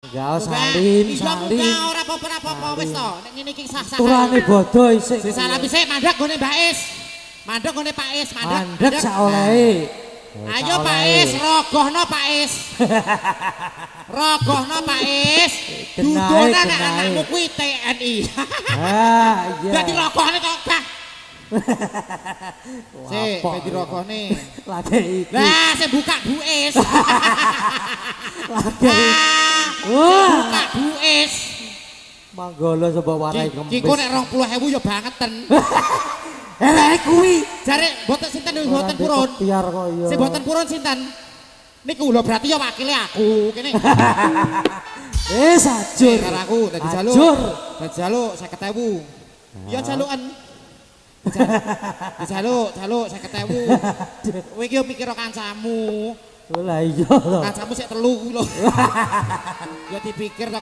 Ya salim, Iya salim. Munggah ora apa-apa, ora apa-apa wis to. Nek ngene iki sah-sah. Turane bodo isik. Si salam sik, mandek gone Mbak Is. Mandek gone Pak Is, mandek. Mandek sak olehe. Ayo Pak Is, rogohno Pak Is. Rogohno Pak Is. Genahe, Dudone nek genahe. Anakmu kuwi TNI. Ah, iya. Dadi rogohne kok gah. Sik, Wapok. ben dirogohne. Lagi iki. Lah, sing buka Bu Is. Lagi. Ah, sing Wah. buka Bu Is. Manggala sapa warai kempis. Ki nek 20.000 ya bangeten. Elek kuwi. Jare mboten sinten mboten purun. Biar kok iya. Sing mboten purun sinten? Niku lho berarti ya wakile aku kene. Eh sajur. Karo aku dadi jaluk. Ajur. Dadi jaluk 50.000. Ya jalukan. Dijaluk, jaluk 50.000. Kowe iki yo mikir kancamu. Lah iya to. Kancamu sik telu kuwi lho. Ya dipikir to.